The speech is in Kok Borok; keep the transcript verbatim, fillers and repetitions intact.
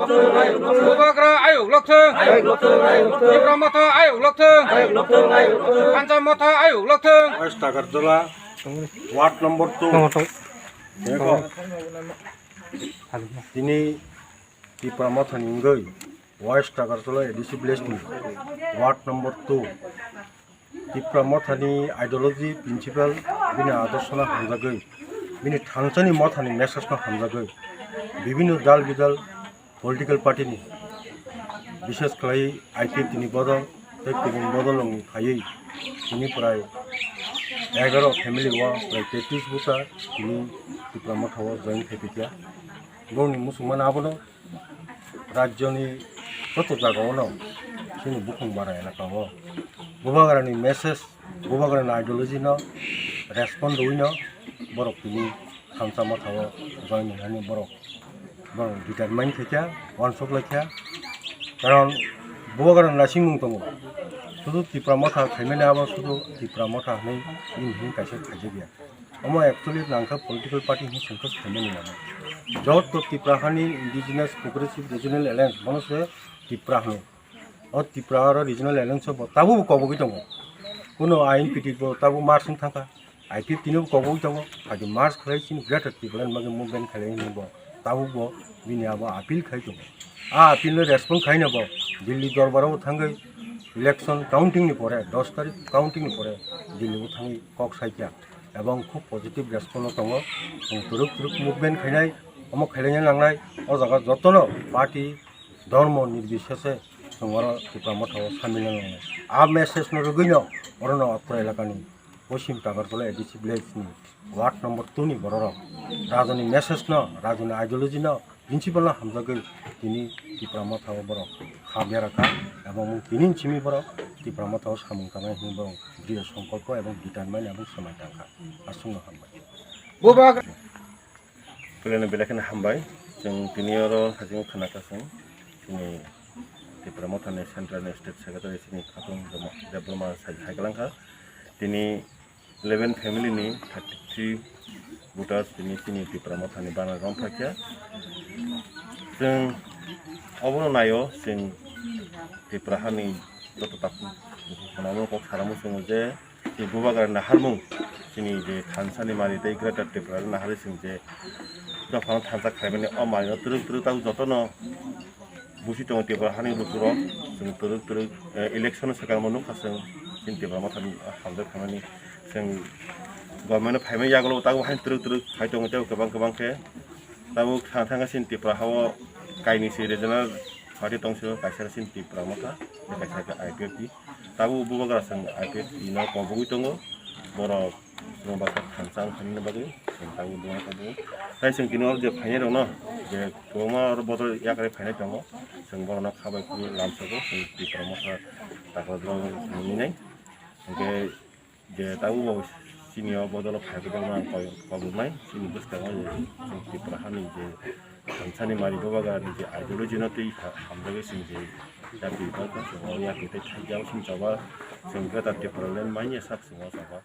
Bubagra ayuk lokthung. Tipra Motha ayuk lokthung. Thansa Motha ayuk lokthung. West Agartala, Ward number two. Tini Tipra Mothani wngwi West Agartala A D C village ni Ward number two. Tipra Mothani ideology, principle, bini adorshono hamjagwi, bini thansani mothani message no hamjagwi, bibhinno dal bidal political party ni, bishes khlai I P F T ni bodol tei kubun bodol rokni phaiwi tini prai egaro family o prai tetris buta tini Tipra Motha o join khai phaikha. Borokni muchungmano abono rajyoni joto jagao no chini bukhung bara elaka o Bubagrani message, Bubagrani ideology no respond rwino borok tini Thansa Motha o join wngmani borok, borok determine khaikha, uansuk laikha. Karon Bubagrani naisingmung tongo, sudu Tipra Motha khaimani abo sudu Tipra Motha hinwi bini hinwi kaisa khaijak ya. Omo actually nangkha political party hinwi sengkhe saimani nangkha. Joto Tipra hani Indigenous Progressive Regional Alliance bono se Tipra hino. O Tipra aro Regional Alliance bo tabuk bo kobogwi tongo. Kuno I N P T bo tabuk march wng thangkha. I P F T no bo kobogwi tongo. Hadi march khlai chini Greater Tipraland bagwi movement khlai hwnwi bo tabuk bo bini abo appeal khai tongo. A appeal no respond khaina bo Delhi dorbar o thangwi election counting ni pore, dos tarik counting ni pore Delhi o thangwi kok saikha. Ebong khub positive response o tongo. Chwng twrwk twrwk movement khainai, omo khailai nangnai, o jaga jotono party, dhormo nirbisheshe chwng oro Tipra Motha o samil nangnai. A message no rwgwino orono Atro elakani Poschim Tagartala A D C village ni ward number two ni bororok rajoni message no, rajoni ideology no, principle no hamjagwi tini Tipra Motha o borok ha bera kha, ebong tini simi borok Tipra Motha o samung tangnai hwnwi borok diriyo songkolpo ebong determine ebong swmai tangkha. Aswkno hambai. Bubagra. Belai no belai kheno hambai. Chwng tini oro hajingo khna kha chwng chini Tipra Motha ni Central ni State Secretary chini Khatung Debbarma sai hai kalang kha. Tini eleven family ni thirty three voters tini chini Tipra Motha ni bana rom phakya. Chwng obono naio, chwng Tipra hani joto takhuk khwnamo kok saramo chwngo je chini Bubagra naharmung, chini je thansani mari tei Greater Tripura naharwi chwng je dophano thansa khlaimani o mari no twrwk twrwk tabuk jotono busi tongo Tripura hani busurok, chwng twrwk twrwk, eh, election swkang bo nukha chwng chini Tipra Motha hamjak phaimani. Chwng government o phaimani yagulo tabuk haino twrwk twrwk phai tongo tei kwbang kwbang khe tabuk sana thangkha chini Tripura hao kainwi se regional party tongsi kaisa chini Tipra Motha, kaisa khe I P F T. Tabuk Bubagra chwng I P F T no kobogwi tongo, borok chwng baksa thansa wngkha nini bagwi chwng tabuk Bubagra tongo. Tai chwng tini oro je phainai rokno je kwbangma oro bodol yakarwi phainai tongo, chwng borokno kha bai phuru lamsogo, chwng Tipra Motha takla borok nini nai. Hwnkhe je tabuk bo chini o bodol phaibrwkma ang koi-, kobrwknai chini bwskango je chwng Tipra hani je thansani mari Bubagra ni je ideology no twi ha-, hamjagwi chwng je yapri tongkha, chwng o yapri tei thajak chwng choba chwng Greater Tipraland manya sak chwng o choba.